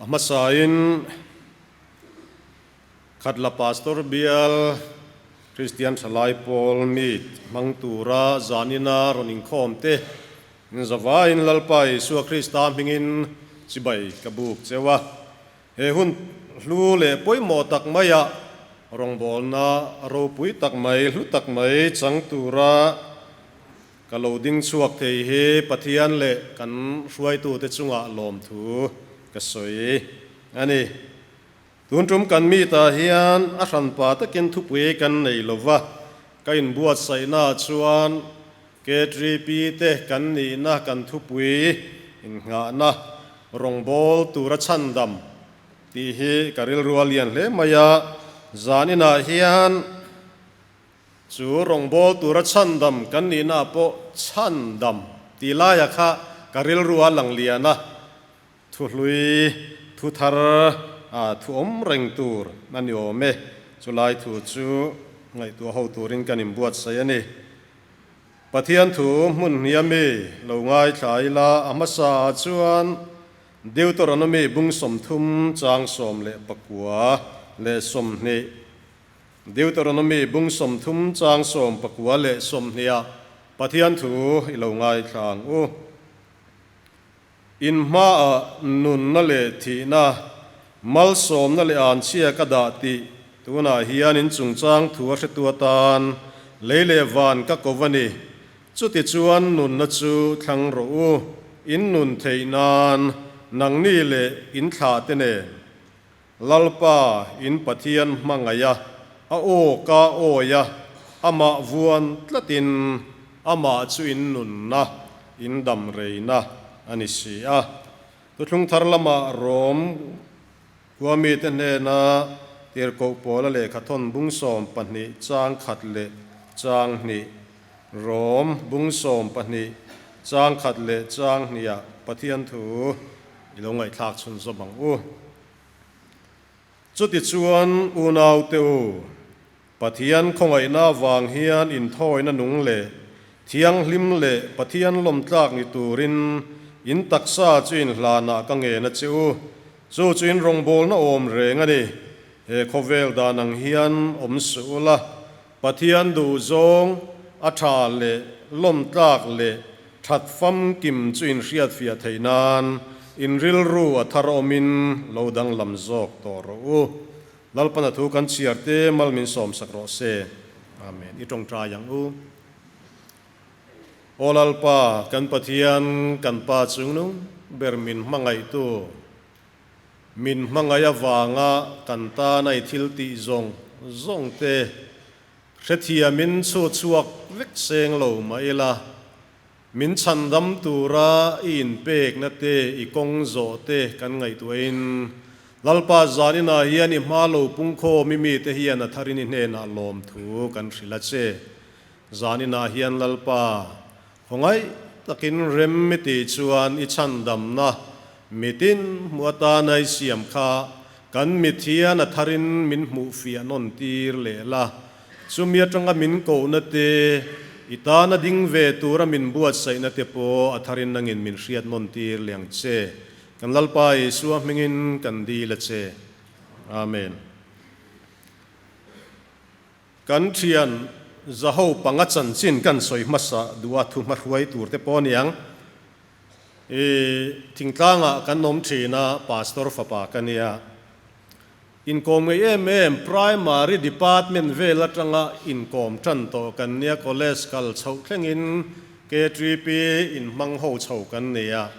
A hmasain Khatla Pastor Bial Kristian Thalai Pawl Meet hmang tura zanina rawn inkhawm te zavaiin Lalpa Isua Krista hmingin chibai ka buk cheu a. He hun hlu leh pawimawh tak maiah rawngbawlna ropui tak mai, hlu tak mai chang tura ka lo ding chhuak thei hi Pathian leh kan hruaitute chungah lawmthu ka sawi a ni. Tun tum kan meet-ah hian a hranpa takin thupui kan nei lo va, ka inbuatsaihnaah chuan K3P te kan nihna kan thupui innghahna rawngbâwl tura chhandam tih hi ka rilru a lian hle mai a, zaninah hian chu rawngbâwl tura chhandam kan nihnaah pawh chhandam tih laia kha ka rilru a lang lian a, Thuhlui, thu thar ah thu awm reng tur a ni awm e. Chulai thu chu ngaihtuah ho turin kan inbuatsaih a ni. Pathian thu hmun hnia mi lo ngaithla ila a hmasa ah chuan Deuteronomy bung 30 chang 19 leh 20, Deuteronomy bung 30 chang 19 leh 20 ah Pathian thu i lo ngaithla ang u. In hmaah nunna leh thihna, malsawmna leh anchhia ka dah tih tunah hian in chungchang thu a hretu atan lei leh van ka ko a ni. Chutichuan nunna chu thlang rawh u, in nun theih nan nangni leh in thlahte nen Lalpa in Pathian hmangaih a, a aw ka awi a, amah vuan tlatin amah chu in nunna, in dam reina a ni si a. Thuthlung thar lama Rom khua mite hnena tirhkoh pawla lehkhathawn bung 12 chang khat leh chang hnih, Rom bung 12 chang khat leh chang hniha Pathian thu i lo ngaihthlak chhunzawm ang u. Chutichuan unaute u, Pathian khawngaihna avang hian inthawina nung leh thianghlim leh Pathian lawmtlak ni turin in taksa chu inhlanah ka ngen a che u. Chu chu in rawngbawlna awm reng a ni. He khawvel dan ang hian awm suh ula, Pathian duhzawng a tha leh lawmtlak leh that famkim chu inhriatfiah theih nan in rilru a thar awmin lo danglam zawk tawh rawh u. Lalpana thu kan chhiar te mal min sawmsak rawh se. Amen. I tawngtai ang u. Aw Lalpa, kan Pathian, kan Pa chungnung ber min hmangaihtu, min hmangaih avanga kan tana i thil tih zawng zawng te hrethiamin chhu chhuak vek seng lo mah ila, min chhandam tura i inpekna te, i kawng zawh te kan ngaihtuahin Lalpa zaninah hian i hma lo pungkhawm i mite hian a tharin i hnenah lawmthu kan hrilh a che. Zaninah hian Lalpa, khawngaih takin rem i tih chuan i chhandamna mitin hmuh atana i siam kha kan mit hian a tharin min hmuh fiah nawn tir leh la. Chumi atanga min kohna te, i tana ding ve tura min buatsaihna te pawh a tharin nangin min hriat nawn tir leh ang che. Kan Lalpa Isua hmingin kan dil a che. Amen. Kan thian zaho panga chanchin kan sawi hmasa duh a thu hmahruai tur te pawh a niang. I thingtlangah kan awm thin a, Pastor fapa ka nia. Inkawm ngei em em Primary Department vel atanga inkawm tan tawh kan nia, College kal chhoh thlengin KTP inhmang ho chho kan nia.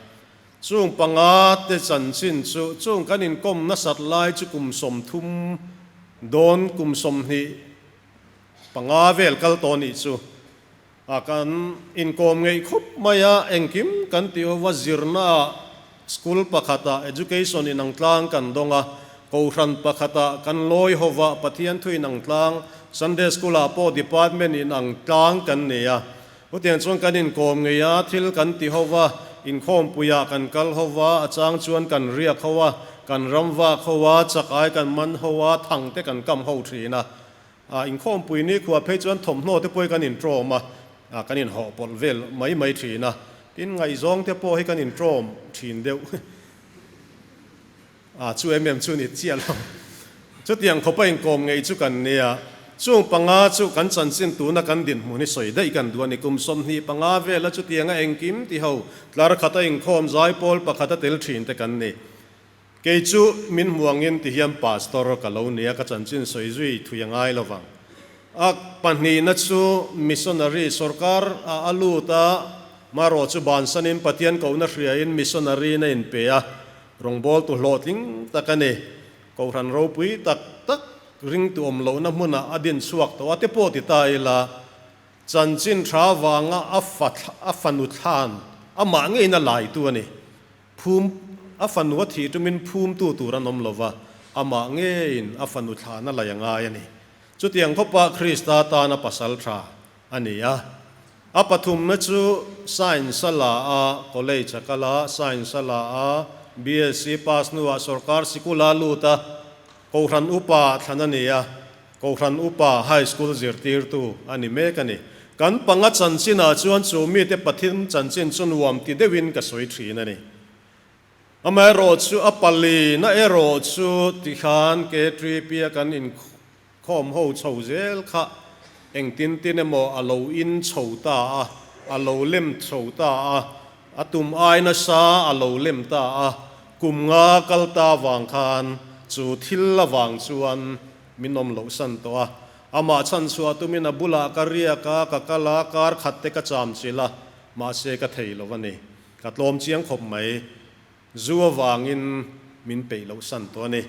Chung panga te chanchin chu chung kan inkawm nasat lai chu kum 30 dawn kum 25 vel kal tawh nih chu a kan inkawm ngeih khawp mai a, engkim kan tih ho va zirna ah school pakhatah education inang tlang kan dawng a, kohhran pakhatah kan lawi ho va Pathian thu inang tlang Sunday school ah pawh department inang tlang kan nei a. Hutiang chuan kan inkawm ngei a, thil kan ti ho va, inkhawmpuiah kan kal ho va, a chang chuan kan riak ho a, kan ram vak ho a, chak ai kan man ho a, thang te kan kam ho thin a. Inkhawmpui ni khuah phei chuan thawmhnaw te pawh hi kan intawm a, kan inhawh pawlh vel mai mai thin a, tin ngaihzawng te pawh hi kan intawm thin deuh. A chu em em chu ni chiah lo. Chutiang khawpa inkawm ngei chu kan nia. Chung panga chu kan chanchin tuna kan dinhmun hi sawi daih kan duh a ni. Kum 25 vela chutianga engkim ti ho tlar khata inkhawm zai pawl pakhata tel thin te kan ni. Kei chu min hmuangin ti hian pastor ka lo nia ka chanchin sawi zui thui a ngai lovang. A pahnihna chu missionary sorkar a a lut a, marawh chu bansanin Pathian kohna hriain missionary na inpe a, rawngbawltu hlawhtling tak a ni. Kohhran ropui tak tak ringtu awm lohna hmunah a din chhuak tawh a te pawh ti ta ila, chanchin tha vanga a fa a fanu thlan amah ngeiin a laitu a ni. Phum, a fanu a thih tumin phumtu tur an awm lo va, amah ngeiin a fanu thlahna lai a ngai a ni. Chutiang khawpa Krista tana pasal tha a ni a. A pathumna chu Science a la a, College a kal a, Science a la a, BSc pass hnuah sawrkar sikul a lut a, Kohhran Upa thlan a ni a, Kohhran Upa High School zirtirtu a ni mek a ni. Kan panga chanchinah chuan chu mite Pathian chanchin chu nuam ti deuhin ka sawi thin a ni. Amaherawh chu a palina erawh chu tikhan K3P a kan inkhawm ho chho zel kha engtin tin emaw a lo in chho ta a, a lo lem chho ta a, a tum ai nasa a lo lem ta a, kum nga kal ta vang khan chu thil avang chuan min awm loh san tawh a, amah chhan chhuah tumin a bulah ka riak a, ka kal a, kar khat te ka cham chilh a, mahse ka thei lo a ni. Ka tlawm chiang khawp mai. Zu avangin min peih loh san tawh a ni.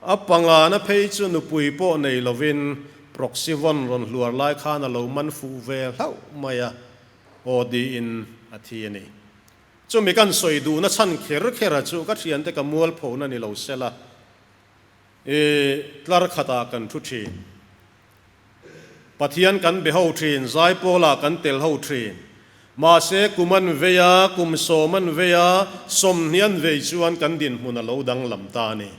A pangana phei chu nupui pawh nei lovin Proxyvon rawn hluar lai khan a lo man fuh ve hlauh mai a, aw tiin a thi a ni. Chumi kan sawi duhna chhan kher kher a chu ka thiante ka mualphona ni lo sela. I tlar khatah kan thu thin. Pathian kan be ho thin, zaipawlah kan tel ho thin. Mahse, kum an vei a, kum sawm an vei a, sawmhnih an vei chuan kan dinhmun a lo danglam ta a ni.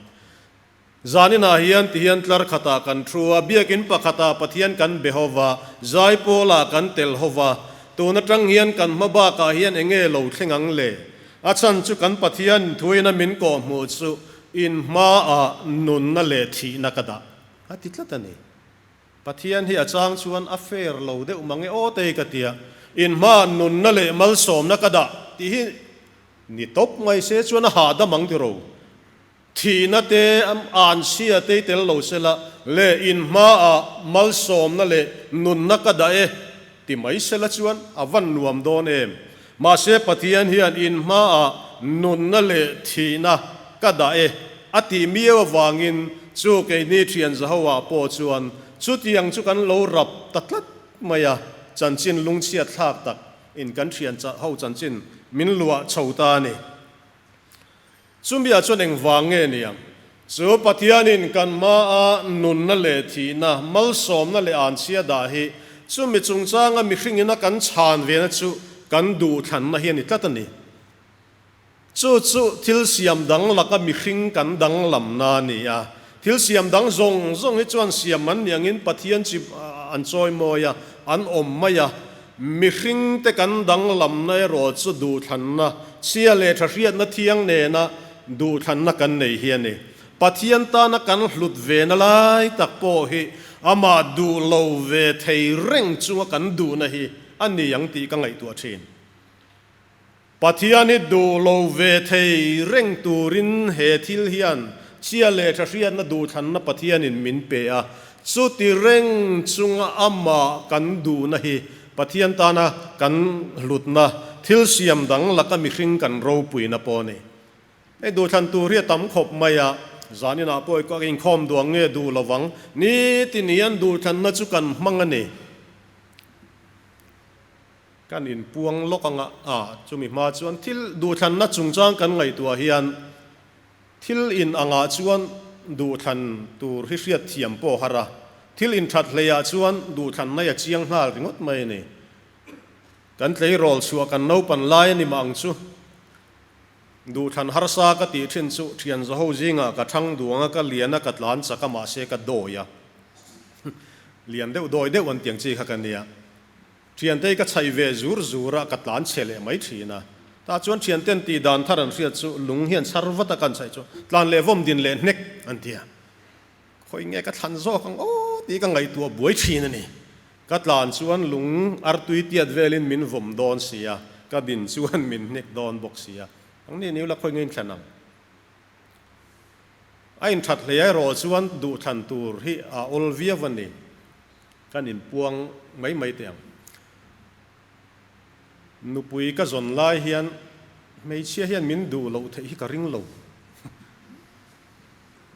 Zaninah hian tihian tlar khatah kan thu a, biakin pakhatah Pathian kan be ho va, zaipawlah kan tel ho va. Tun atang hian kan hma bakah hian eng nge lo thleng ang le? A chhan chu kan Pathian thuina min kawhhmuh chu in hmaah nunna leh thihna ka dah a ti tlat a ni. Pathian hi a chang chuan a fair lo deuh mang e aw tei ka tia, in hmaah nunna leh malsawmna ka dah tih hi ni tawp mai se chuan a hahdam ang tiro. Thihna te anchhia te i tel lo se la le in hmaah malsawmna leh nunna ka dah e ti mai se la chuan a van nuam dawn em. Mahse Pathian hian in hmaah nunna leh thihna ka dah e a tih miau avangin chu keini thian Jehovah pawh chuan chutiang chu kan lo rap ta tlat mai a, chanchin lungchhiat thlak tak in kan thian ho chanchin min luah chho ta a ni. Chumia chuan engvang nge ni ang? Chu Pathianin kan hmaa nunna leh thihna, malsawmna leh anchhia dah hi chumi chungchanga mihringin a kan chhan vena chu kan duhthlanna hi a ni tlat a ni. Chu chu thil siam dang laka mihring kan danglamna a ni a. Thil siam dang zawng zawng hi chuan siam an nih angin Pathian chi an chawimawi a, an awm mai a. Mihringte kan danglamna erawh chu duhthlanna, chhia leh tha hriatna thiang nena duhthlanna kan nei hi a ni. Pathian tana kan hlut vena lai tak pawh hi amah duh lo ve thei reng chunga kan duhna hi a ni ang tih ka ngaihtuah thin. Pathian hi duh lo ve thei reng turin he thil hian chhia leh tha hriatna duhthlanna Pathianin min pe a, chuti reng chunga amah kan duhna hi Pathian tana kan hlutna, thil siam dang laka mihring kan ropuina pawh a ni. Hei duhthlan tur hi a tam khawp mai a, zaninah pawh i inkhawm duh ang nge duh lovang, nitin hian duhthlanna chu kan hmang a ni. Kan inpuang lawk anga a, chumi hma chuan thil duhthlanna chungchang kan ngaihtuah hian thil in angah chuan duhthlan tur hi hriat thiam pawh har a, thil inthat hleiah chuan duhthlanna hi a chiang nghal ringawt mai a ni. Kan tleirawl chhuah kan naupan lai a ni mah ang chu. Duhthlan harsa ka tih thin chu thian zaho zingah ka thang duang a, ka lian a, ka tlan chak a, mahse ka dawi a. Lian deuh dawi deuh an tiang chi kha ka nia. Thiantei ka chhaih ve zur zur a, ka tlan chhe leh mai thin a. Tah chuan thianten tih dan thar an hriat chu lung hian chhar vat a kan chhaih chu tlan leh vawm din leh hnek an ti a. Khawi nge ka thlan zawk ang aw tih ka ngaihtuah buai thin a ni. Ka tlan chuan lung artui tiat velin min vawm dawn si a, ka din chuan min hnek dawn bawk si a. Ang ni niula khawi nge inthlan ang? A inthat hlei erawh chuan duhthlan tur hi a awl viau a ni. Kan inpuang mai mai teh ang. Nupui ka zawn lai hian hmeichhia hian min duh loh theih hi ka ring lo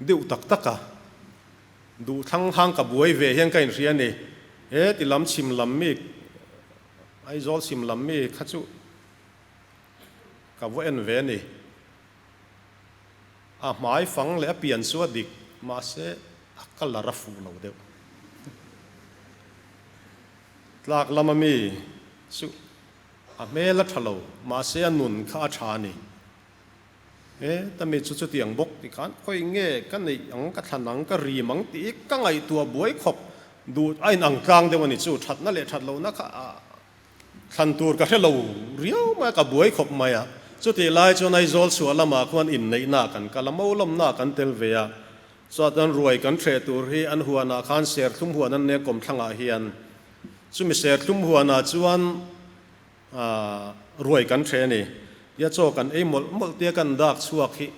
deuh tak tak a, duh thlang hang ka buai ve hian ka inhria a ni. He ti lam chhim lam mi, Aizawl chhim lam mi kha chu ka va en ve a ni. A hmai fang leh a pian chu a dik, mahse a colour a fuh lo deuh. Tlak lama mi chu a hmel a tha lo, mahse a nun kha a tha a ni. He ta mi chu chutiang bawk ti khan khawi nge ka neih ang, ka thlan ang, ka rim ang tih ka ngaihtuah buai khawp duh a inang tlang deuh a ni chu. Thatna leh that lohna kha a thlan tur ka hre lo riau mai a, ka buai khawp mai a. Chutih lai chuan Aizawl chhuah lamah khuan inneihna kan kal a, mo lawmna kan tel ve a. Chuan ruai kan hreh tur hi an huanah khan serthlum huan an nia kawmthlangah hian. Chumi serthlum huanah chuan ruai kan hreh a ni. Tia chaw kan ei mawlh mawlh tia kan dak chhuak hi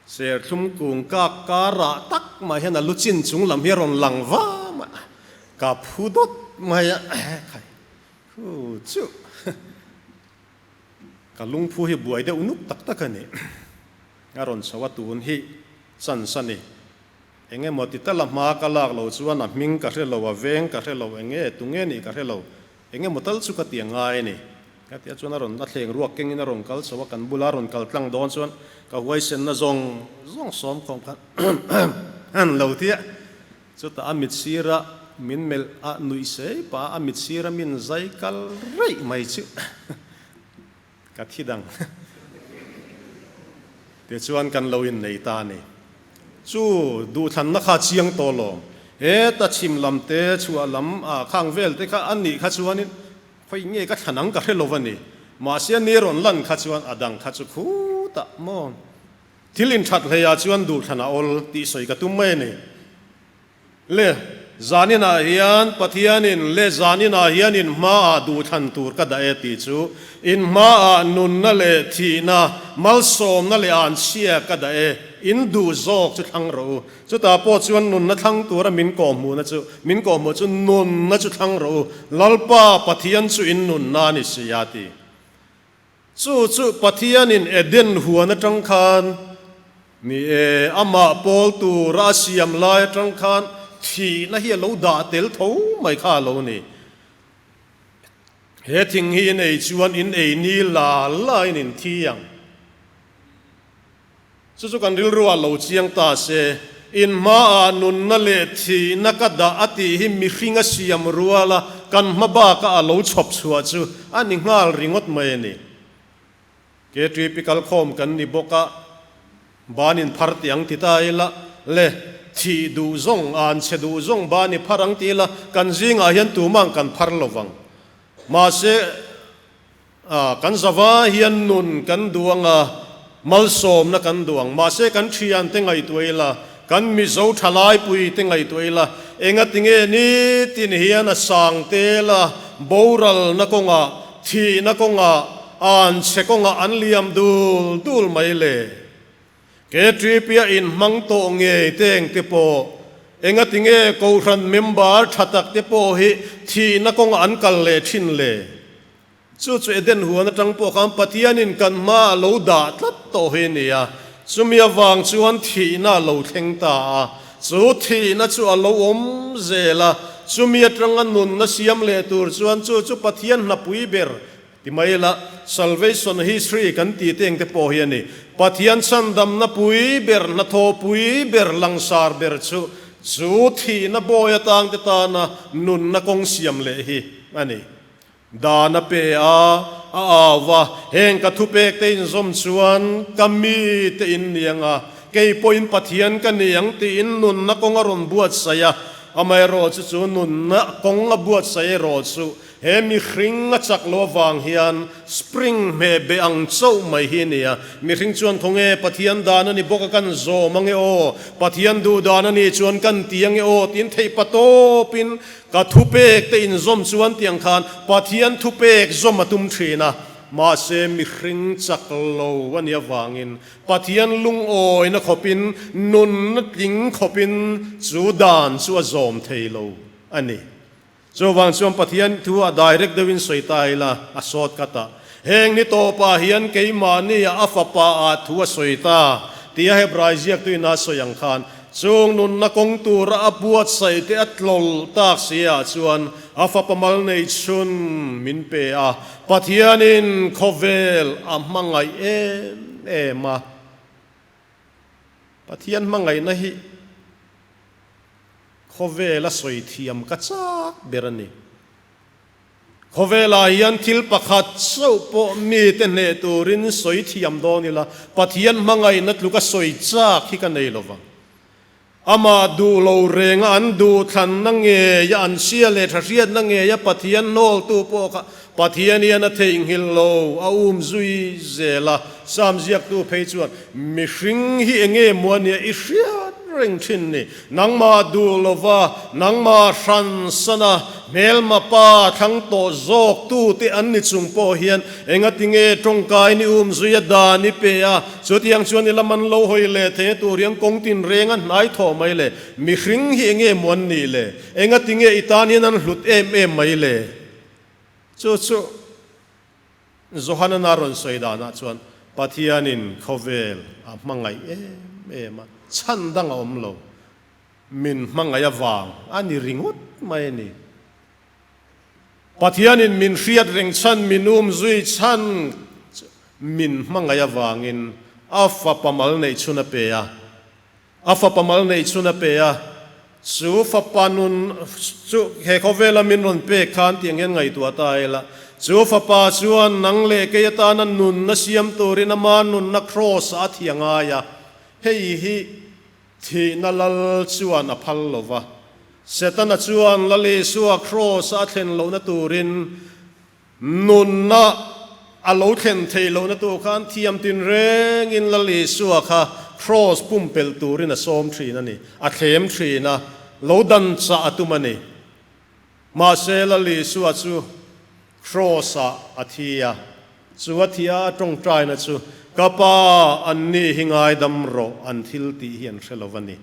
serthlum kung kak karah tak mai hian a lu chin chung lam hi a rawn lang va mai a, ka phu dawt mai a, khai khu chu ka lungphu hi buai deuh nuk tak tak a ni. A rawn chho a tun hi chance a ni. Eng emaw ti tal a hma ka lak lo chuan a hming ka hre lo, a veng ka hre lo, eng nge tu nge nih ka hre lo, eng emaw tal chu ka ti a ngai a ni. Ka ti a chuan a rawn a thleng ruak kengin a rawn kal chho a, kan bula a rawn kal tlang dawn chuan ka huaisenna zawng zawng sawm khawm khan an lo ti a. Chutah a mit sira min melh a nuih sei pah a, a mit sira min zai kal reih mai chu. Ka thi dang te chuan kan lo innei ta a ni. Chu duhthlanna kha chiang tawh lawm. Heta chhim lam te, chhuah lam ah khang vel te kha a nih kha chuanin khawi nge ka thlan ang ka hre lo a ni. Mahse ni rawn lan kha chuan a dang kha chu khutah maw thil inthat hleiah chuan duhthlan a awl tih sawi ka tum mai a ni. Le, zaninah hian Pathianin le zaninah hian in hmaah duhthlan tur ka dah e tih chu in hmaah nunna leh thihna, malsawmna leh anchhia ka dah e, in duh zawk chu thlang rawh u. Chutah pawh chuan nunna thlang tura min kawhhmuhna chu, min kawhhmuh chu nunna chu thlang rawh u, Lalpa Pathian chu in nunna a ni si a ti. Chu chu Pathianin Eden huan atang khan, ni e, amah pawl tura a siam lai atang khan thihna hi a lo dah tel tho mai kha a lo ni. He thing hi in ei chuan in ei ni la la in in thi ang. Chu chu kan rilruah lo chiang ta se, in hmaah nunna leh thihna ka dah a tih hi mihring a siam rual a, kan hma bakah a lo chhawp chhuah chu a ni nghal ringawt mai a ni. KTP kalkhawm kan ni bawk a, ban in phar tih ang ti ta ila, le thih duh zawng, an chhe duh zawng ban i phar ang ti ila, kan zingah hian tumah kan phar lo vang. Mahse, A, kan zava hian nun kan duh ang a, malsawmna kan duh ang. Mahse kan thiante ngaihtuah ila, kan Mizo thalaipui te ngaihtuah ila, engatinge nitin hian a sang tel a, boralna kawngah, thihna kawngah, anchhe kawngah an liam dul dul mai le. KTP-a inhmang tawh ngei teng te pawh, engatinge Kohhran member tha tak te pawh hi thihna kawngah an kal leh thin le? Chu chu Eden huan atang pawh khan Pathianin kan hma a lo dah tlat tawh hi a ni a, chumi avang chuan thihna a lo thleng ta a, chu thihna chu a lo awm zel a, chumi atanga nunna siam leh tur chuan chu chu Pathian hnapui ber ti mai ila, Salvation history kan tih te engte pawh hi a ni. Pathian chhandamna pui ber, hnathawhpui ber, langsar ber chu chu thihna bawi atang te tana nunna kawng siam leh hi a ni. Dan a pe a, a au va, Heng ka thupek te inzawm chuan ka mi te in ni ang a, kei pawhin Pathian ka ni ang tiin nunna kawng a rawn buatsaih a. Amaherawhchu chu nunna kawng a buatsaih erawh chu he mihring a chak loh avang hian spring hmeh beh ang chauh mai hi a ni a. Mihring chuan khawnge Pathian dan a ni bawk a kan zawm ange aw, Pathian duh dan a nih chuan kan ti ange aw tiin theih patawpin ka thupek te inzawm chuan tiang khan Pathian thupek zawm a tum thin a. Mahse mihring chak lo a nih avangin Pathian lungawina khawpin nunna tling khawpin chu dan chu a zawm thei lo a ni. Chuvang chuan Pathian thu a direct deuhin sawi ta ila, a sawt ka ta. Heng ni tawpah hian keimahni ah a fapa ah thu a sawi ta tia Hebrai ziaktuin a sawi ang khan, chung nunna kawng tura a buatsaih te a tlawlh tak si ah chuan a fapa mal nei chhun min pe a, Pathianin khawvel a hmangaih em em a. Pathian hmangaihna hi Khawvela sawi thiam ka chak ber a ni. Khawvelah hian thil pakhat chauh pawh mite hneh turin sawi thiam dawn ila, Pathian hmangaihna tluka sawi chak hi ka nei lo vang. Amah duh lo renga an duhthlanna ngeia an sia leh tha hriatna ngeia Pathian hnawltu pawh kha Pathian hian a theihnghilh lo, a um zui zel a. Sam ziaktu phei chuan, Mihring hi enge maw ania i hriat reng thin ni. Nangmah duh lova, nangmah hran sana hmelma pa thlang tawh zawk tute an ni chung pawh hian engatinge tawngkai ni um zui a dan i pe a, chutiang chuan i la man lo hawi leh thei a tur hian kawng tin reng a hnai thawh mai le. Mihring hi enge maw an nih le? Engatinge i tan hian an hlut em em mai le? Chu chu Johana rawn sawi danah chuan Pathianin khawvel a hmangaih em em a, chhan dang a awm lo, min hmangaih avang a ni ringawt mai a ni. Pathianin min hriat reng chhan, min um zui chhan min hmangaih avangin a fapa mal neih chhun a pe a. A fapa mal neih chhun a pe a, chu fapa nun chu he khawvela min rawn pek khan tiang hian ngaihtuah ta ila, chu fapa chuan nang leh kei atana nunna siam turin ama nunna kraws ah a thi a ngai a, hei hi thihna lal chuan a phal lo va, Setana chuan Lal Isua kraws a thlen lohna turin Nunna a lo thlen theih lohna tur khan thiam tinrengin Lal Isua kha kraws pumpelh turin a sawm thin a ni, a thlem thin a, lo dan chah a tum a ni. Mahse Lal Isua chu kraws-ah a thi a, chu a thih a a tawngtaina chu, Ka Pa, anni hi ngaidam rawh, an thil tih hi an hre lo va ni.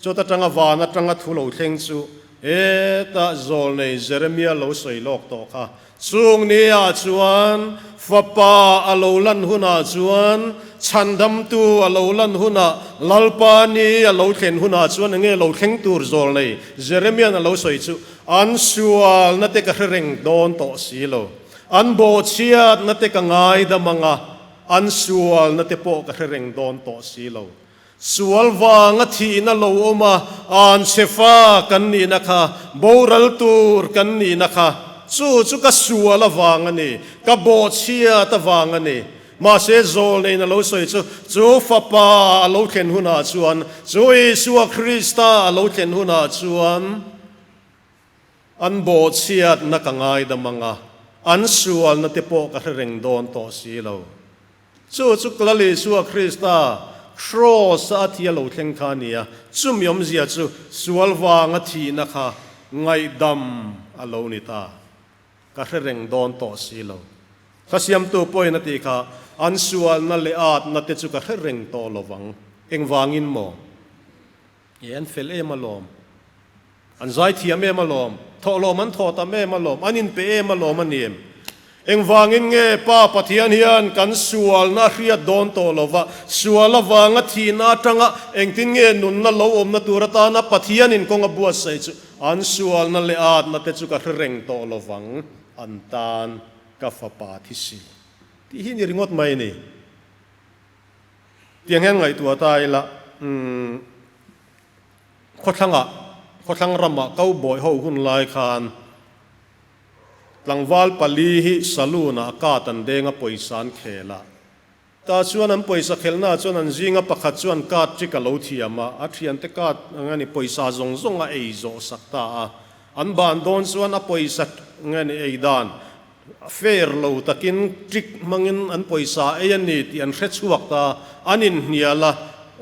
Chawt atanga van atanga thu lo thleng chu hetah zawlnei Jeremia lo sawi lawk tawh kha. Chung ni ah chuan Fapa a lo lan hunah chuan, Chhandamtu a lo lan hunah, Lalpa ni a lo thlen hunah chuan enge lo thleng tur zawlnei Jeremia'n a lo sawi chu an sualna te ka hre reng dawn tawh si lo. An bawhchhiatna te ka ngaidam anga an sualna te pawh ka hre reng dawn tawh si lo. Sual vanga thihna lo awm a, an chhe fa kan nihna kha, boral tur kan nihna kha, chu chu ka sual avang a ni, ka bawhchhiat avang a ni. Mahse zawlneiin a lo sawi chu, chu Fapa a lo thlen hunah chuan, chu Isua Krista a lo thlen hunah chuan, an bawhchhiatna ka ngaidam ang a, an sualna te pawh ka hre reng dawn tawh si lo. Chu chu Lal Isua Krista Kraws-a a thi a lo thleng kha a ni a, chumi awmzia chu sual vanga thihna kha ngaihdam a lo ni ta. Ka hre reng dawn tawh si lo. Hla siamtu pawhin a tih kha, An sualna leh atna te chu ka hre reng tawh lo vang. Engvangin maw? E, an fel em alawm. An zaithiam em alawm. Thawhlawm an thaw tam em alawm. An inpe em alawm a ni em? Engvangin nge Pa Pathian hian kan sualna a hriat dawn tawh lo va, sual avanga thihna atanga engtin nge nunna lo awmna tur atana Pathianin kawng a buatsaih chu an sualna leh atna te chu ka hre reng tawh lo vang, an tan ka fapa thi si. Tih hi ni ringawt mai a ni. Tiang hian ngaihtuah ta ila, umm, khawthlangah, khawthlang ramah cowboy ho hun lai khan tlangval pali hi saloon-ah kat an deng a, pawisa an khel a. Tah chuan an pawisa khelhnaah chuan an zinga pakhat chuan kat trick a lo thiam a, a thiante kat ang a ni, pawisa zawng zawng a ei zawh sak ta a. An ban dawn chuan a pawisa nge ni ei dan fair lo takin trick hmangin an pawisa ei a ni tih an hre chhuak ta, an inhnial a,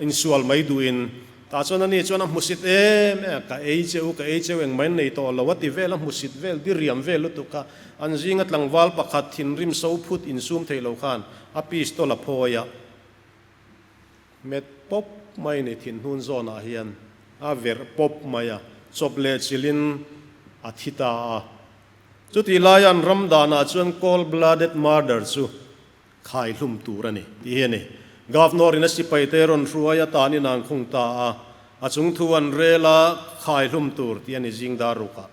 insual mai duhin. Tah chuan ani chuan a hmusit em em a, ka ei che u, ka ei che u engmah in nei tawh lo a ti vel, a hmusit vel, diriam vel lutuk kha. An zinga tlangval pakhat thinrim so phut insum thei lo khan a pistol a phawi a, hmet pawp mai ni thinhnun zawnah hian a verh pawp mai a, chawp leh chilhin a thi ta a. Chutih laia an ram danah chuan cold blooded murder chu khai hlum tur a ni tih hi a ni. Governor in a sipai te rawn hruai a tan in an khung ta a, a chung thu an rel a, khai hlum tur tih a ni zing dar rukah.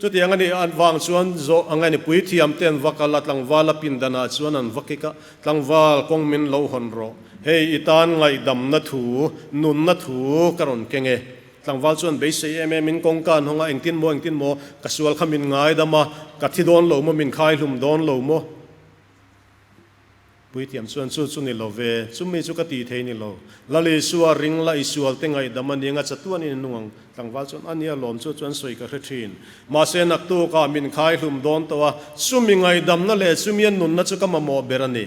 Chutiang a nih avang chuan zawh ang a ni puithiam te an va kal a, tlangval a pindanah chuan an va kik a, Tlangval, kawng min lo hawn rawh, hei i tan ngaihdamna thu, nunna thu ka rawn keng e. Tlangval chuan beisei em em in kawngka an hawng a, engtin maw, engtin maw, ka sual kha min ngaidam a, ka thi dawn lo maw, min khai hlum dawn lo maw? Puithiam chuan chu chu ni lo ve, chumi chu ka tih thei ni lo. Lal Isua ring la i sual te ngaihdam a nia nga chatuan in nung ang. Tlangval chuan a nia lawm chu chuan sawi ka hre thin. Mahse naktukah min khai hlum dawn tawh a, chumi ngaihdamna leh chumi a nunna chu ka mamawh ber a ni.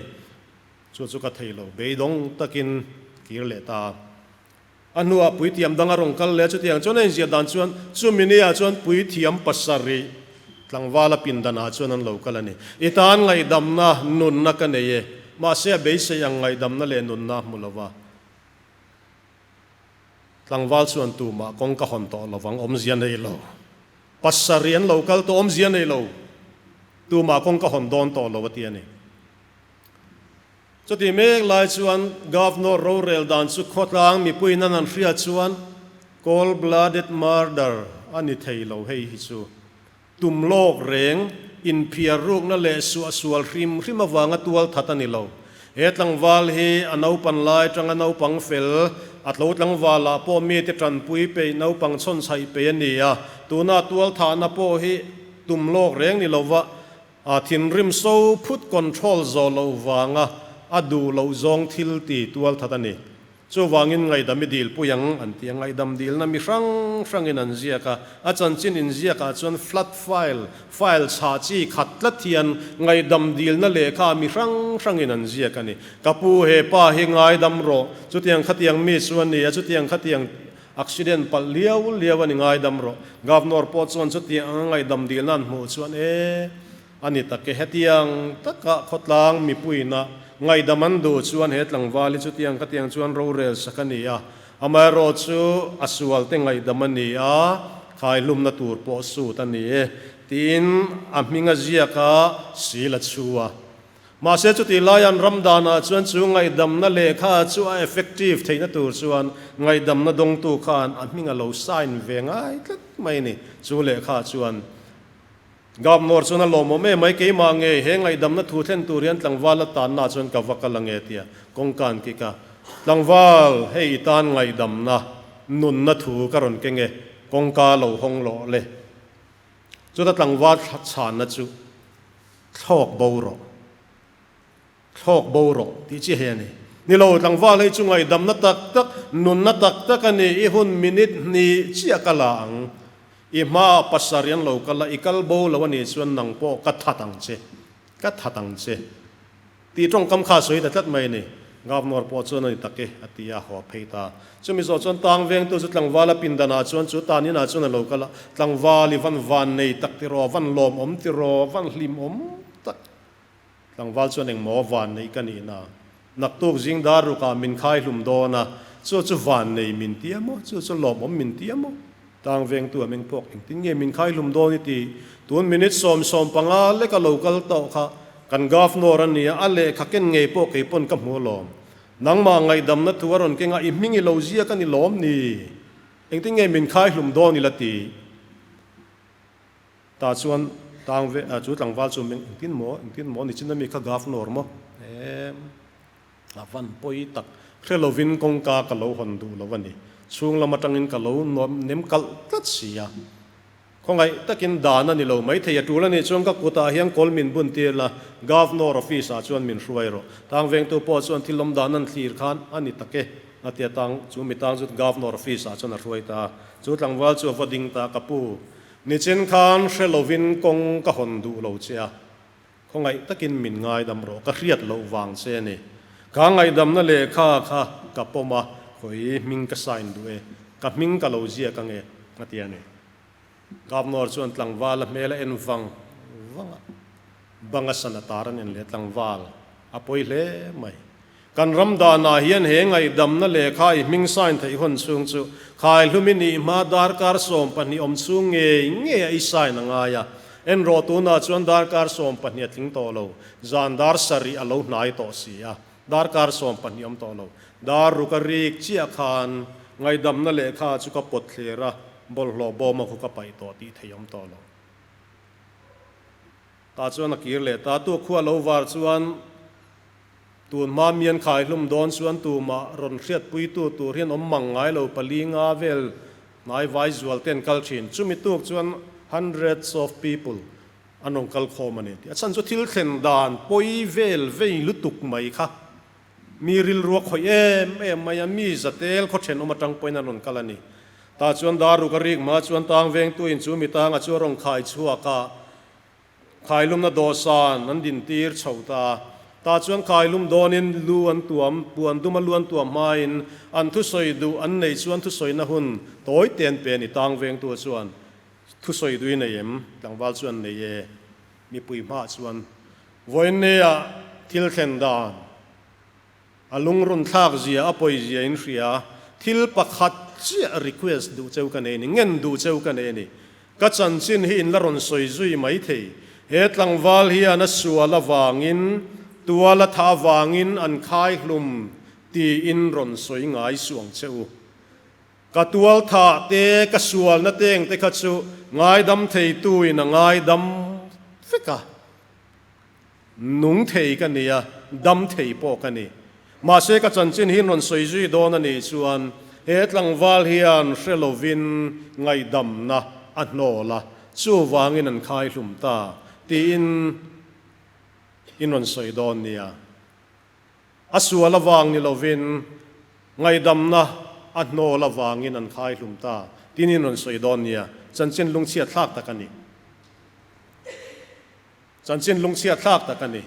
Chu chu ka thei lo, beidawng takin kir leh ta. A hnuah puithiam dang a rawn kal leh a, chutiang chuan a inziah dan chuan chumi niah chuan puithiam pasarih tlangvala pindanah chuan an lo kal a ni. I tan ngaihdamna nunna ka nei e, mahse a beisei ang ngaihdamna leh nunna a hmu lo va. Tlangval chuan tumah kawng ka hawn tawh lo vang, awmzia nei lo. Pasarih an lo kal tawh, awmzia nei lo. Tumah kawng ka hawn dawn tawh lo a ti a ni. Chutih mek lai chuan Governor rorel dan chu khawtlang mipuiin an han hriat chuan cold blooded murder a ni thei lo hei hi chu tum lawk reng inphiar rukna leh suahsual hrim hrim avanga tual that a ni lo. He tlangval hi a naupan lai tanga naupang fel, a tlo tlangvalah pawh mite tanpui peih naupang chhawnchhaih peih a ni a, tuna tual thahna pawh hi tum lawk reng ni lova A thinrim so phut control zawh loh vanga a duh loh zawng thil ti tual that a ni. Chuvangin ngaihdam i dil pui ang an ti a, ngaihdam dilna mi hrang hrangin an ziak a, a chanchin inziak ah chuan flat file, file chhah chi khat tlat hian ngaihdam dilna lehkha mi hrang hrangin an ziak a ni. Ka pu he pa hi ngaidam rawh, chutiang khatiang mi chu a ni a, chutiang khatiang Accident palh liau liau a ni ngaidam rawh. Governor pawh chuan chutiang anga ngaihdam dilna an hmuh chuan e, a ni tak e, hetiang taka khawtlang mipuina ngaihdam an duh chuan he tlangval hi chutiang khatiang chuan rorel sak a ni a, amaherawh chu a sual te ngaihdam a ni a, khaihlumna tur pawh sut a ni e, tiin a hming a ziak a, sil a chhu a. Mahse chutih laian ram danah chuan chu ngaihdamna lehkha chu a effective theihna tur chuan ngaihdamna dawngtu khan a hming a lo sign ve ngai tlat mai a ni. Chu lehkha chuan Governor chuan a lawmawm em mai, keimah nge he ngaihdamna thu thlen tur hian tlangval a tanna chuan ka va kal ange tia kawngka an kik a. Tlangval, hei i tan ngaihdamna nunna thu ka rawn keng e, kawngka lo hawng lawh le. Chuta tlangval chhanna chu Thlawk bo rawh, thlawk bo rawh tih chi hei a ni. Ni lo, tlangval hei chu ngaihdamna tak tak, nunna tak tak a ni. I hun minute hnih chiah ka la ang. I hmaah pasarih an lo kal a, i kal bo lo a nih chuan nang pawh ka that ang che, ka that ang che. Tih tawngkam kha a sawi ta tlat mai a ni. Governor pawh chuan a ni tak e, a ti a, haw phei ta. Chumi zawh chuan tang vengtu chu tlangval a pindanah chuan chu tan inah chuan a lo kal a, Tlangval i van van nei tak tiraw, van lawmawm tiraw, van hlimawm tak. Tlangval chuan engmaw van neih ka nih na? Naktuk zing dar rukah min khai hlum dawn a, chu chu van nei min ti a maw? Chu chu lawmawm min ti a maw? Tang vengtu a meng phawk, engtin nge min khai hlum dawn i ti? Tun minute 10 15 lek a lo kal tawh kha kan Governor a nia, a lehkha ken ngei pawh kei pawn ka hmu alawm. Nangmah ngaihdamna thu a rawn keng a, i hming i lo ziak a ni lawm ni? Engtin nge min khai hlum dawn i la ti? Tah chuan tang ve, chu tlangval chu meng, engtin maw, engtin maw, nichin ami kha Governor maw? Emm. A van pawi tak. Hre lovin kawngka ka lo hawn duh lo a ni. Chhung lam atangin ka lo nuam nem kalh tlat si a. Khawngaih takin dan a ni lo maithei a tul a nih chuan ka kutah hian kawl min bun tir la, Governor office ah chuan min hruai rawh. Tang vengtu pawh chuan thil awm dan an thlir khan a ni tak e. A ti a tang, chu mi tang chu Governor office ah chuan a hruai ta a. Chu tlangval chu a va ding ta a, Ka pu, nichin khan hre lovin kawng ka hawn duh lo che a, khawngaih takin min ngaidam rawh, ka hriat loh vang che a ni. Ka ngaihdamna lehkha kha ka pawm a, khawi hming ka sign duh e, ka hming ka lo ziak ange, a ti a ni. Governor chuan tlangval a hmel a en vang vang a, banga sana tar an en leh tlangval a pawi hle mai. Kan ram danah hian he ngaihdamna lehkha i hming sign theih hawn chhung chu khaihlum i nih hma darkar 12 awm chhung ngei ngei a i sign a ngai a. En rawh tunah chuan darkar 12 a tling tawh lo, zan dar sarih a lo hnai tawh si a, darkar 12 awm tawh lo. Dar ruk a rik chiah khan ngaihdamna lehkha chu ka pawt thler a, bawlhhlawh bawma khu ka paih tawh tih thei awm tawh lo. Tah chuan a kir leh ta. Tuk khua lo var chuan tun hma mian khai hlum dawn chuan tumah rawn hriatpuitu tur hian awm mang ngai lo pali nga vel hnai vai zual ten kal thin. Chumi tuk chuan hundreds of people an rawn kal khawm a ni tih a chhan chu thil thlen dan pawi vel vei lutuk mai kha Mi rilru a khawih em em mai a, mi zatel khaw thenawm atang pawhin an rawn kal a ni. Tah chuan Daruk a rik hma chuan tang vengtuin chu mi tanga chu a rawn khai chhuak a, khailumna dawhsan an dintir chho ta a. Tah chuan khailum dawnin lu an tuam, puan duma lu an tuam hmain an thusawi duh an neih chuan thusawina hun tawi te an pe a ni. Tang vengtu chuan thusawi duh i nei em? Tlangval chuan nei e. Mipui hmaah chuan Vawiinneia thil thlen dan, a lungrun thlak zia, a pawi zia in hria, thil pakhat chiah request duh cheu ka nei a ni, ngen duh cheu ka nei a ni. Ka chanchin hi in la rawn sawi zui mai thei. He tlangval hian a sual avangin, tual a thah avangin an khai hlum tiin rawn sawi ngai suh ang che u. Ka tual thah te, ka sualna teng te kha chu ngaidam theituin a ngaidam vek a. Nung thei ka ni a, dam thei pawh ka ni. Mahse ka chanchin hi rawn sawi zui dawn a nih chuan he tlangval hian hre lovin ngaihdamna a hnawl a, chuvangin an khai hlum ta tiin in rawn sawi dawn nia. A sual avang ni lovin ngaihdamna a hnawl avangin an khai hlum ta tiin in rawn sawi dawn nia. Chanchin lungchhiat thlak tak a ni. Chanchin lungchhiat thlak tak a ni.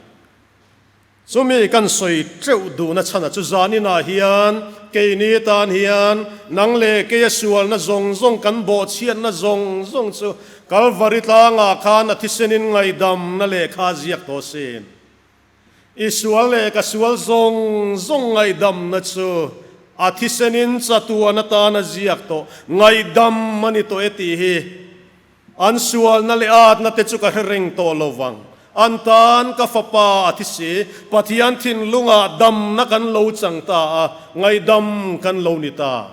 Chumi kan sawi teuh duhna chhanah chu zaninah hian keini tan hian nang leh keia sualna zawng zawng kan bawhchhiatna zawng zawng chu Kalvari tlangah khan a thisenin ngaihdamna lehkha a ziak tawh sin. I sual leh ka sual zawng zawng ngaihdamna chu a thisenin chatuan atan a ziak tawh. Ngaihdam a ni tawh e tih hi an sualna leh atna te chu ka hre reng tawh lo vang. An tan ka fapa a thi si, Pathian thinlungah damna kan lo chang ta a, ngaihdam kan lo ni ta.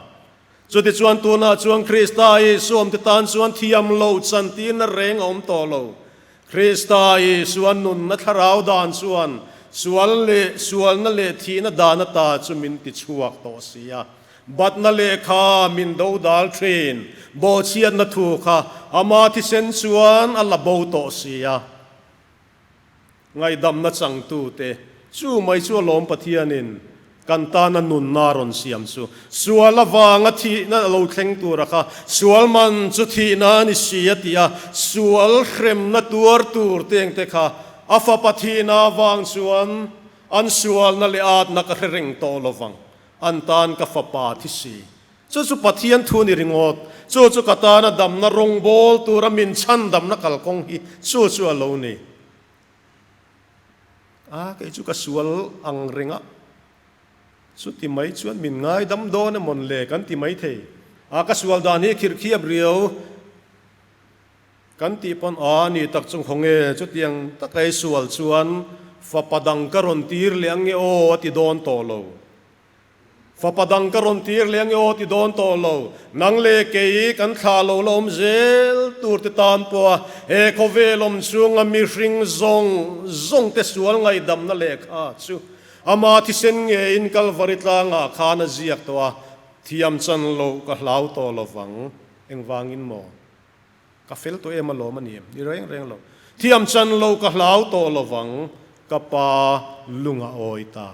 Chutichuan tunah chuan Krista Isuam te tan chuan thiam lo chantirna reng a awm tawh lo. Krista Isua nunna thlarau dan chuan sual leh sualna leh thihna dan ata chu min tichhuak tawh si a. Batna lehkha min do dal thin, bawhchhiatna thu kha ama thisen chuan a la bo tawh si a. Ngaihdamna changtute chu mai chu a lawm Pathianin kan tana nunna rawn siam chu. Sual avanga thihna a lo thleng tura kha sual man chu thihna a ni si a ti a, sual hremna tuar tur te engte kha a fapa thihna avang chuan an sualna leh atna ka hre reng tawh lovang, an tan ka fapa thi si. Chu chu Pathian thu ni ringawt, chu chu ka tana damna rawngbawl tura min chhandamna kalkawng hi chu chu a lo ni. A, kei chu ka sual ang reng a, chuti mai chuan min ngaidam dawn emawn le kan ti mai thei. A, ka sual dan hi khirhkhiap riau kan tih pawn a ni tak chung khaw nge chutiang taka i sual chuan fapa dang ka rawn tir leh ang nge aw a ti dawn tawh lo. Fapa dang ka rawn tir leh ange aw ti dawn tawh lo. Nang leh kei kan thlah lo la awm zel tur te tan pawha he khawvel awm chhunga mihring zawng zawng te sual ngaihdamna lehkha chu ama thisen ngeiin Kalvari tlangah khan a ziak tawh a, thiam chan loh ka hlau tawh lovang. Engvangin maw? Ka fel tawh em alawm a ni em? Ni reng reng lo. Thiam chan loh ka hlau tawh lovang, ka pa lung a awi ta.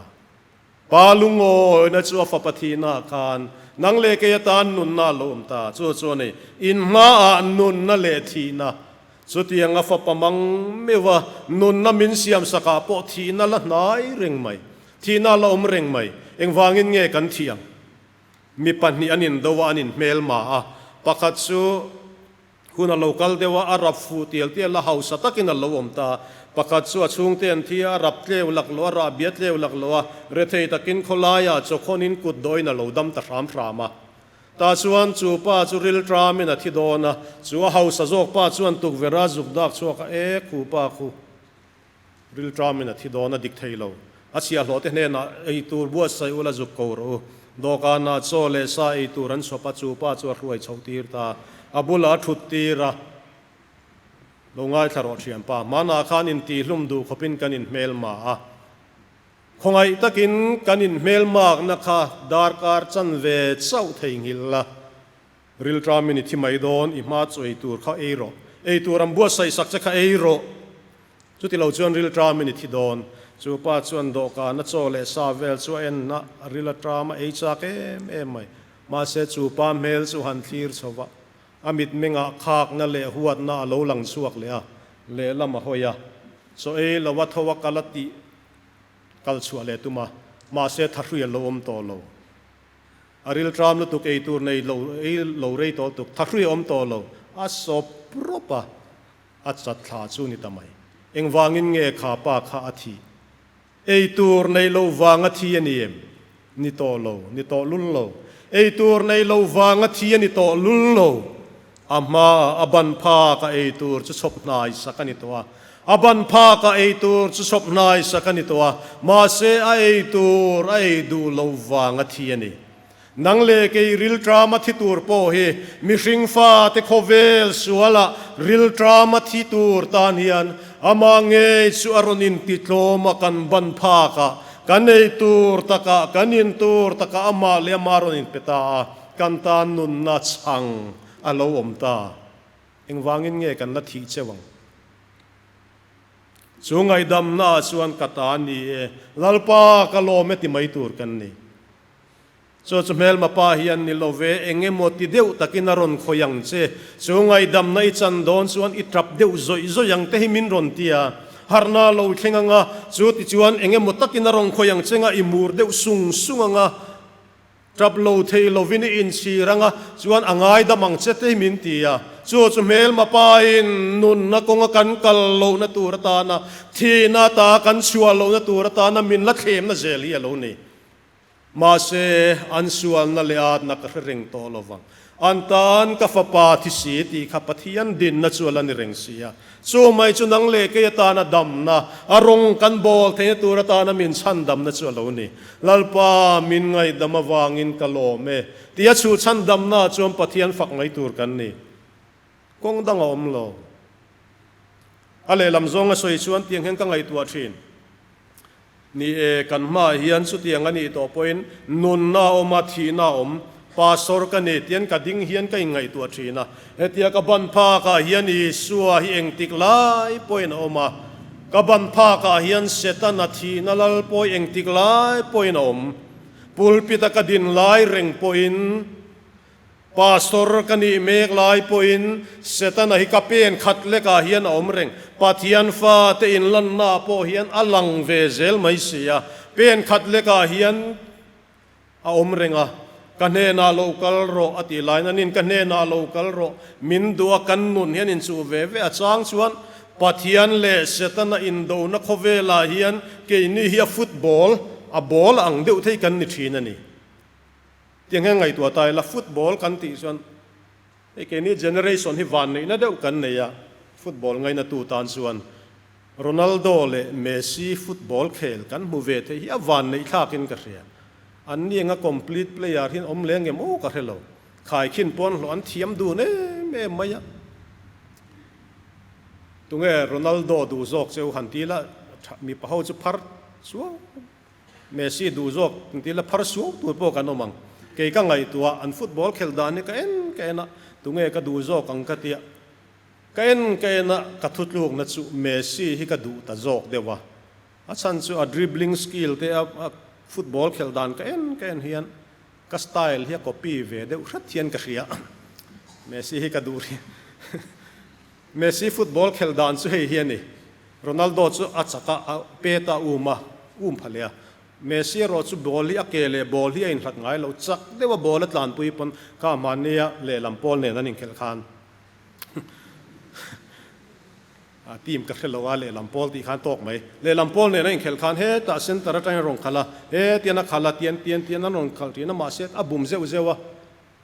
Pa lungawina chu a fapa thihnaah khan nang leh kei atan nunna a lo awm ta. Chu chu a ni, in hmaah nunna leh thihna. Chutiang a fapa mang meuha nunna min siam sakah pawh thihna la hnai reng mai, thihna la awm reng mai. Engvangin nge kan thih ang? Mi pahnih an indo a, an inhmelma a. Pakhat chu. Hun a lo kal deuh a, a rap fuh tial tial a, hausa takin a lo awm ta. Pakhat chu a chhungte an thi a, a rap tleu lak lo a, rahbia tleu lak lo a, rethei takin khawlaiah chawkhawnin kut dawhin a lo dam ta hram hram a. Tah chuan chu pa chu ril tramin a thi dawn a, chu a hausa zawk pa chuan tukverh a zuk dak chhuak a, E khu pa khu, ril tramin a thi dawn a dik thei lo. A chhiahhlawh te hnenah ei tur buatsaih ula zuk ko rawh u. Dawhkanah chaw leh sa ei tur an chhawp a, chu pa chu a hruai chhoh tir ta. A bulah a thut tir a, Lo ngaithla rawh thianpa, hmanah khan intihlum duh khawpin kan inhmelma a. Khawngaih takin kan inhmelmakna kha darkar chanve chauh theihnghilh la. Rilṭamin i thi mai dawn, i hma chu ei tur kha ei rawh. Ei tur an buatsaih sak che kha ei rawh. Chuti lo chuan rilṭamin i thi dawn. Chu pa chuan dawhkan a chaw leh sa vel chu a en a, a ril a ṭam a ei chak em em mai. Mahse chu pa hmel chu han thlir chho va, a mitmengah khakna leh huatna a lo lang chhuak leh a, lehlam a hawi a. Chaw ei lo a tho a kal a tih kal chhuah leh tum a, mahse thahrui a lo awm tawh lo. A rilṭam lutuk ei tur nei lo ei lo rei tawh lutuk, thahrui a awm tawh lo, a sawp rawp a, a chat thla chu ni ta mai. Engvangin nge kha pa kha a thih? Ei tur nei lo vang a thi a ni em? Ni tawh lo, ni tawh lul lo. Ei tur nei lo vang a thi a ni tawh lul lo. A hmaah a ban phak a ei tur chu chhawp hnai sak a ni tawh a. A ban phak a ei tur chu chhawp hnai sak a ni tawh a, mahse a ei tur a ei duh lo vang a thi a ni. Nang leh kei rilṭam a thi tur pawh hi mihring fate khawvel sualah rilṭam a thi tur tan hian amah ngei chu a rawn intitlawm a, kan ban phakah, kan ei tur takah, kan in tur takah amah leh amah a rawn inpe ta a. Kan tan nunna chhang a lo awm ta. Engvangin nge kan la thih cheu ang? Chu ngaihdamna ah chuan ka ta ni e, Lalpa ka lawm e ti mai tur kan ni. Chu chu hmelma pa hian ni lo ve, eng emaw ti deuh takin a rawn khawih ang che. Chu ngaihdamna i chan dawn chuan i tap deuh zawih zawih ang te hi min rawn ti a. Harhna a lo thleng ang a, chu tichuan eng emaw takin a rawn khawih ang che nga i mur deuh sung sung ang a. Tap lo thei lovin i inchhir anga chuan a ngaidam ang che te min ti a. Chu chu hmelma pain nunna kawnga kan kal lohna tur atana, thihna ata kan chhuah lohna tur atana min la thlemna zel hi a lo ni. Mahse, an sualna leh atna ka hre reng tawh lo vang. An tan ka fapa thi si tih kha Pathian dinna chu a la ni reng si a. Chu mai chu nang leh kei atana damna, a rawng kan bawl theihna tur atana min chhandamna chu a lo ni. Lalpa, min ngaihdam avangin ka lawm e, tia chu chhandamna chuan Pathian fak mai tur kan ni. Kawng dang a awm lo. A lehlam zawnga sawi chuan tiang hian ka ngaihtuah thin. Ni e, kan hmaah hian chutiang a nih tawh pawhin nunna a awm a, thihna a awm. Pastor ka ni tian ka ding hian ka inngaihtuah thin a. Hetia ka ban phakah hian Isua hi engtik lai pawhin a awm a, ka ban phakah hian Setana thihna lal pawh hi engtik lai pawhin a awm. Pulpit-a ka din lai reng pawhin Pastor ka nih mek lai pawhin Setana hi ka pen khat lekah hian a awm reng. Pathian fate inlannaah pawh hian a lang ve zel mai si a. Pen khat lekah hian a awm reng a. Ka hnenah lo kal rawh a tih laiin anin ka hnenah lo kal rawh. Min duh a kan nun hian inchuh ve ve a chang chuan Pathian leh Setana indona khawvelah hian keini hi a football, a ball ang deuh thei kan ni thin a ni. Tiang hian ngaihtuah ta ila, football kan tih chuan hei keini generation hi vanneihna deuh kan nei a, football ngainatu tan chuan Ronaldo leh Messi football khel kan hmu ve theih hi a vanneih thlakin ka hria. An ni anga complete player hi an awm leng em aw ka hre lo. Khaikhin pawn hlawh an thiam dun em em mai a. Tunge Ronaldo duh zawk cheu han ti ila, mipa ho chu phar suau. Messi duh zawk inti la phar suau tur pawh kan awm ang. Kei ka ngaihtuah an football khelh dan hi ka en ka en a, tunge ka duh zawk ang ka tia. Ka en ka en a, ka thutlukna chu Messi hi ka duh ta zawk deuh a. A chhan chu a dribbling skill te a a. Football khelh dan ka en ka en hian ka style hi a copy ve deuh hret hian ka hria. Messi hi ka duh rih. Messi football khelh dan chu hei hi a ni. Ronaldo chu a chak a, a pet a, um a, um pha leh a. Messi erawh chu ball hi a ke leh ball hi a inhlat ngai lo. Chak deuh a ball a tlanpui pawn kha mahnia lehlam pawl nen an inkhelh khan A team ka hre lo a, lehlam pawl tih khan tawk mai. Lehlam pawl nen a inkhelh khan hetah centre atangin a rawn khalh a, he tian a khalh a, tian tian tian an rawn khalh thin a, mahse a bum zeuh zeuh a.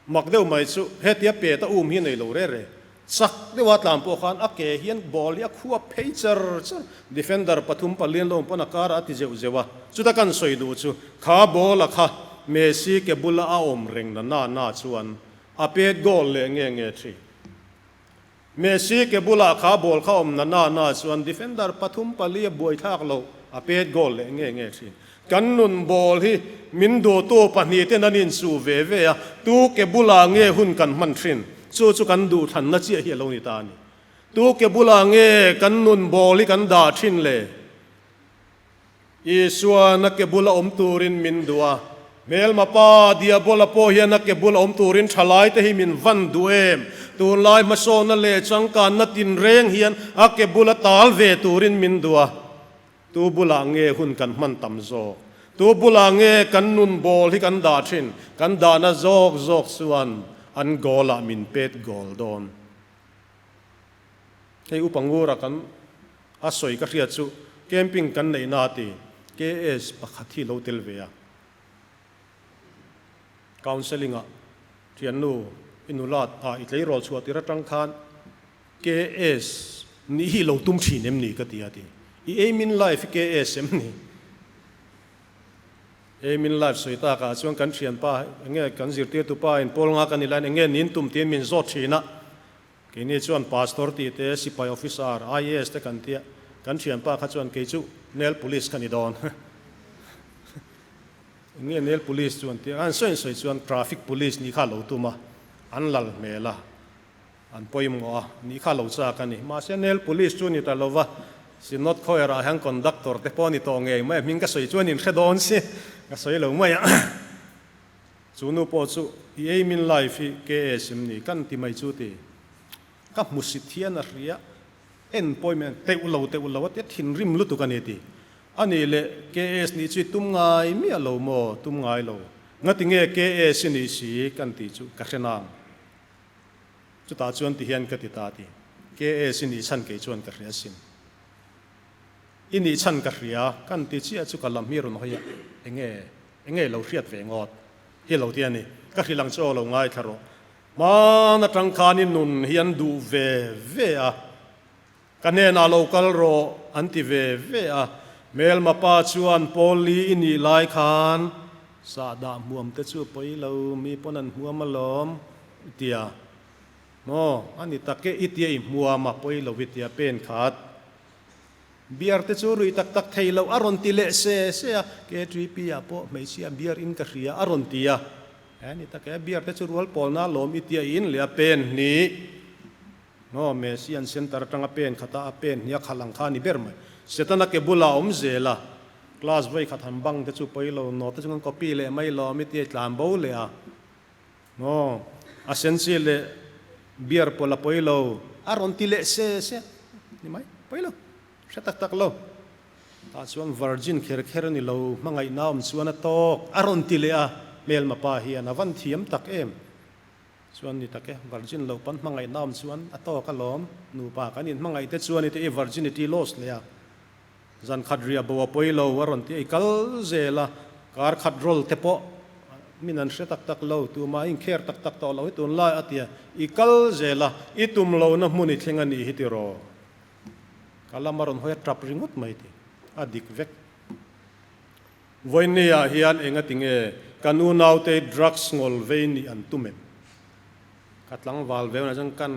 Mak deuh mai chu hetia pet a um hi nei lo re re. Chak deuha tlan pawh khan a ke hian ball hi a khuap phei char char. Defender pathum palian lo pawn a karah a ti zeuh zeuh a. Chuta kan sawi duh chu kha ball a kha Messi ke bula a awm reng na na na chuan a pet goal leh nge nge thin. Messi ke bulah kha ball kha awm na na na chuan defender pathum pali a buai thlak loh a pet goal leh nge nge thin. Kan nun ball hi min duhtu pahnih ten an inchuh ve ve a, tu ke bulah nge hun kan hman thin? Chu chu kan duhthlanna chiah hi a lo ni ta a ni. Tu ke bulah nge kan nun ball hi kan dah thin le? Isuan a ke bula awm turin min duh a, hmelma pa Diabola pawh hian a ke bula awm turin thalaite hi min van duh em? Tunlai hmasawnna leh changkanna tinreng hian a ke bula tal ve turin min duh a, tu bulah nge hun kan hman tam zawk? Tu bulah nge kan nun bawl hi kan dah thin? Kan dahna zawk zawk chuan an goal-ah min pet goal dawn. Hei Upa Ngura kan a sawi ka hriat chu camping kan neih na ti KS pakhat hi lo tel ve a. Counselling ah thiannu i nulat ah i tleirawl chhuah tir atang khan KS nih hi lo tum thin em ni ka ti a ti. I aim in life hi KS em ni? Aim in life sawi tak ah chuan kan thianpa enge kan zirtirtu pa in pawl nga kan ni laiin enge nin tum tiin min zawt thin a. Keini chuan Pastor tih te, Sipai Officer, IAS te kan tia, kan thianpa kha chuan kei chu Nail Police ka ni dawn. Eng nge Nail Police chu an tia? An sawi sawi chuan Traffic Police nih kha a lo tum a, an lal hmel a, an pawimawh a, nih kha a lo chak a ni. Mahse Nail Police chu ni ta lo va, Synod Choir ah hian Conductor te pawh a ni tawh ngei mai a, hming ka sawi chuan in hre dawn si, ka sawi lo mai a. Chu nu pawh chu i ei min life hi KS em ni kan ti mai chu ti. Ka hmusit hian a hria en pawi mai teuh lo teuh lo a tia thinrim lutuk a ni ti. A nih leh KS nih chu i tum ngai miah lo maw tum ngai lo. Ngati nge KS i nih si kan tih chu ka hre nang. Chutah chuan ti hian ka ti ta ti. KS i nih chhan kei chuan ka hria sin. I nih chhan ka hria kan ti chiah chu ka lam hi rawn hawi a enge Enge lo hriat ve ngawt hi lo ti a ni. Ka hrilh ang chu aw lo ngaithla rawh. Hmaan atang khan i nun hi an duh ve ve a, ka hnenah lo kal rawh an ti ve ve a. Hmelma pa chuan Paul-i i nih lai khan sahdah hmuam te chu pawi lo, mi pawn an hmuam alawm i tia. Maw, a ni tak e, i tia i hmuam a pawi lo i tia pen khat. Beer te chu rui tak tak thei loh a rawn ti leh se se a, KTP ah pawh hmeichhia beer in ka hria a rawn ti a, he ni tak e, beer te chu rual pawlna lawm i tia in leh a pen hnih no Messi an center atanga pen khata a pen hnih a khalh ang kha a ni ber mai. Setana ke bulah a awm zel a, class vawi khat han bang te chu pawi lo, note te chu kan copy leh mai lawm i tia i tlan bo leh a, no a sensi leh Beer pawlh a pawi lo. A rawn ti leh se se ni mai, pawi lo, hre tak tak lo. Tah chuan virgin kher kher a ni lo, hmangaihna awm chuan a tawk. A rawn ti leh a, hmelma pa hian a van thiam tak em. Chuan ni tak e, virgin lo pawn hmangaihna awm chuan a tawk alawm, nupa kan inhmangaih te chuan i te i virginity loss leh a. Zan khat riah bo a pawi lo a rawn ti a, i kal zel a, kar khat roll te pawh min an hre tak tak lo, tumah i inkher tak tak tawh lo hi tunlai a ti a, i kal zel a, i tum lohna hmun i thleng a nih hi tiraw? Ka lam a rawn hawi a tap ringawt mai ti, a dik vek. Vawinia hian enga tinge kan unaute drugs ngawl vei nih an tum em? Ka tlangval ve hunah chuan kan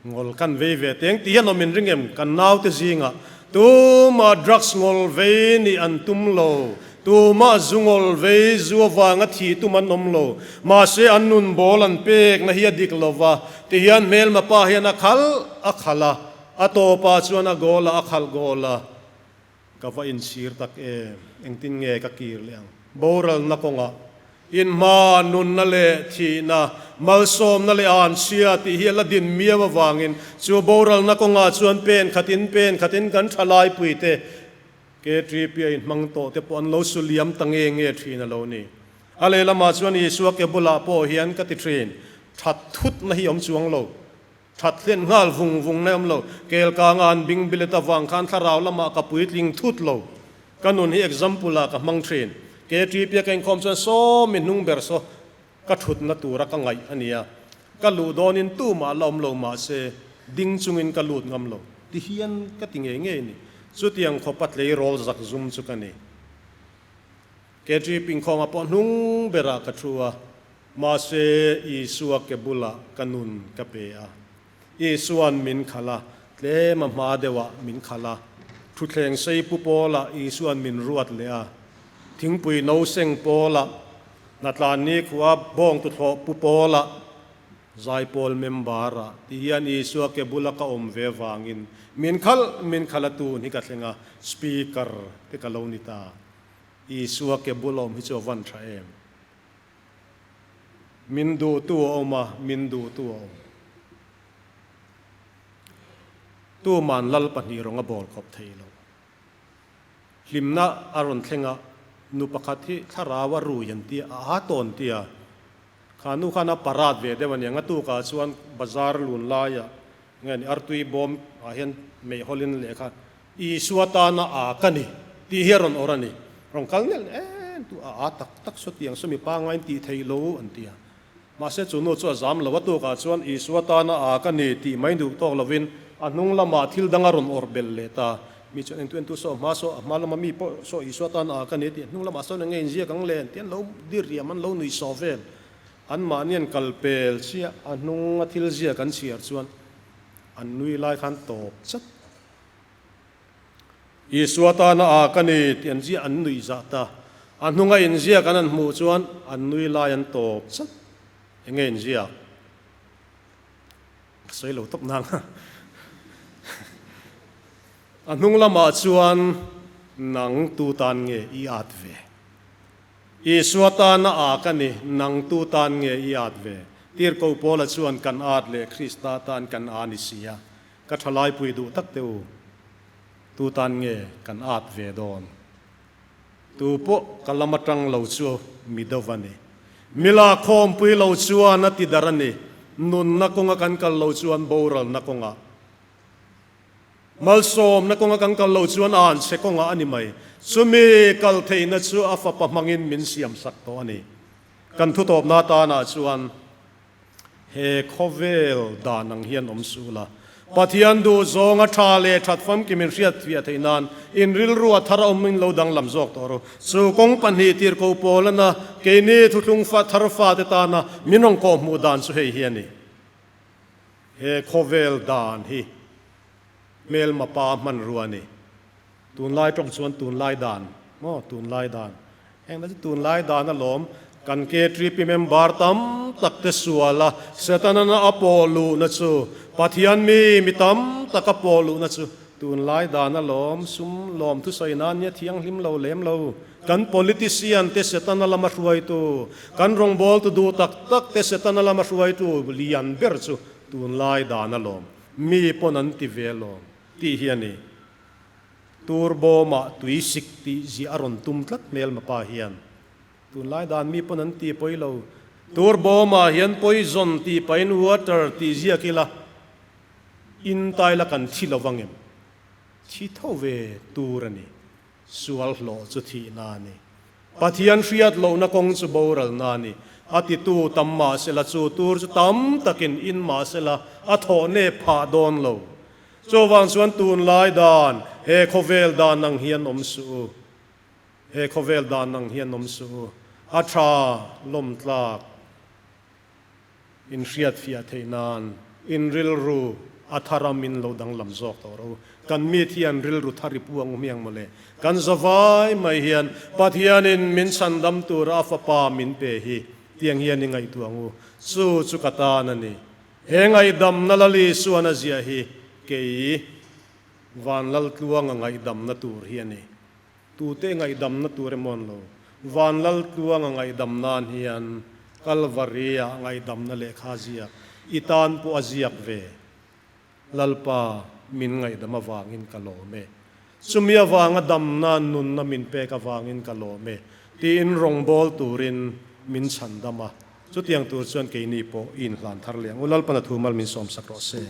ngawl kan vei ve teng tih hian awm in ring em? Kan naute zingah tumah drugs ngawl vei nih an tum lo, tumah zu ngawl vei zu avanga thih tum an awm lo. Mahse an nun bawl an pekna hi a dik lo va, tihian hmelma pa hian a khalh a khalh a, a tawpah chuan a goal a, a khalh goal a. Ka va inchhir tak em, engtin nge ka kir leh ang? Boralna kawngah inhma nunna leh thihna, malsawmna leh anchhia tih hi a la din miau avangin chu boralna kawngah chuan pen khatin pen khatin kan thalaipui te KTP a inhmang tawh te pawh an lo su liam ta nge nge thin a lo ni. A lehlamah chuan Isua ke bulah pawh hian ka ti thin, that thutna hi awm chuang lo. That hlen nghal vung vung na awm lo. Kel kanga an bing bilet avang khan thlarau lamah ka puitling thut lo. Ka nun hi example ah ka hmang thin. KTP a ka inkhawm chuan saw mi hnung ber saw ka thutna tura ka ngaih a nia. Ka luh dawnin tumah la awm lo mahse ding chungin ka lut ngam lo. Ti hian ka ti ngei ngei ni. Chutiang khawpa tleirawl zak zum chu ka ni. KTP inkhawmah pawh hnung berah ka thu a. Mahse, Isua ke bulah ka nun ka pe a. Isua'n min khalh a, tlem a hma deuhah min khalh a. Thutthleng sei pu pawlah Isua'n min ruat leh a. Thingpui no seng pawlah, hnatlan nikhua bawng tuthlawh pu pawlah, zaipawl member-ah ti hian Isua ke bula ka awm ve vangin min khalh min khalh a tun hi ka thleng a, Speaker te ka lo ni ta. Isua ke bul awm hi chu a van tha em? Min duhtu a awm a, min duhtu a awm. Tuman lal pahnih rawng a bawl khawp thei lo. Hlimna a rawn thleng a, nu pakhat hi thlarau a rui an tia, a a tawn tia. Kha nu khan a parat ve deuh a niang, a tukah chuan bazar lun laiah nge ni artui bawm ah hian meihawlin lehkha Isua tana a ka ni tih hi a rawn awrh a ni. Rawn kal nel en tu a a tak tak sawtiang saw mi pangain tih theih lo an ti a. Mahse chu nu chu a zam lo a tukah chuan Isua tana a ka ni tih mai duh tawk lovin a hnung lamah thil dang a rawn awrh belh leh ta. Mi chuan entu entu saw hma saw a hma lama mi pawh saw Isua tana a ka ni tih a hnung lamah sawn enge inziak ang le an ti an lo dir riam an lo nuih saw vel. Anmahni an kal pel chiah a hnung a thil ziak an chhiar chuan an nui lai khan tawp chat. Isua tana a ka ni tih an ziah an nuih zah ta. A hnunga inziak an an hmuh chuan an nui lai an tawp chat. Enge inziak? Ka sawi lo tawp nang. A hnung lamah chuan nang tu tan nge i at ve? Isua tana a ka ni, nang tu tan nge i at ve? Tirhkoh Paula chuan kan at leh Krista tan kan a ni si a. Ka thalaipui duh tak teh u, tu tan nge kan at ve dawn? Tu pawh ka lam atang lo chu mi deuh a ni. Mila khawmpui lo chuan a ti dar a ni. Nunna kawnga kan kal lo chuan boralna kawngah, malsawmna kawnga kan kal lo chuan anchhe kawngah a ni mai. Chumi kal theihna chu a fapa hmangin min siamsak tawh a ni. Kan thutawpna atanah chuan. He khawvel dan ang hian awm suh la. Pathian duh zawnga tha leh that famkim in hriat fiah theih nan in rilru a thar a awm in lo danglam zawk tawh ru. Chu kawng pahnih tirhkoh pawl ana keini thuthlung fa thar fate tana min rawn kawh hmuh dan chu hei hi a ni. He khawvel dan hi hmelma pa hmanrua a ni. Tunlai tawng chuan tunlai dan maw tunlai dan heng chu tunlai dan alawm kan KTP member tam tak te sual a Setana a pawh luhna chu Pathian mi mi tam tak a pawh luhna chu tunlai dan alawm sum lawm thusawi nan nia thianghlim lo lem lo kan politician te Setana lama hruaitu kan rawngbawltu duh tak tak te Setana lama hruaitu lian ber chu tunlai dan alawm mi pawn an ti ve alawm tih hi a ni. Tur bawmah tui sik tih ziah a rawn tum tlat hmel mapa hian. Tunlai dan mi pawn an ti pawi lo. Tur bawmah hian poison tih pahin water tih ziak ila in tai la kan thi lo vangem. Thi tho ve tur a ni. Sual hlawh chu thihna a ni. Pathian hriat lohna kawng chu boralna a ni. A titu tam mahsela chu tur chu tam takin in mahsela a thawh nep phah dawn lo. Chuvang chuan tunlai dan, he khawvel dan ang hian awm suh u. He khawvel dan ang hian awm suh u. A tha lawm tlak in hriatfiah theih nan in rilru a tharam in lo danglam zawk tawh rawh u. Kan mit hian rilru thar i pu ang hmiang mawle. Kan zavai mai hian Pathianin min chhandam tura a fapa min pe hi tiang hian i ngaihtuah ang u. Chu chu ka tan a ni. He ngaihdamna Lali suan a ziah hi kei. Van Laltluanga ngaihdamna tur hi a ni. Tute ngaihdamna tur emaw an lo. Van Laltluanga ngaihdam nan hian Kalvari-ah ngaihdamna lehkha a ziak. I tan pawh a ziak ve. Lalpa, min ngaihdam avangin ka lawm e. Chumi avanga damna nunna min pek avangin ka lawm e, tiin rawngbâwl turin min chhandam a. Chutiang tur chuan keini pawh i inhlan thar leh ang u. Lalpan a thu mal min sawmsak rawh se.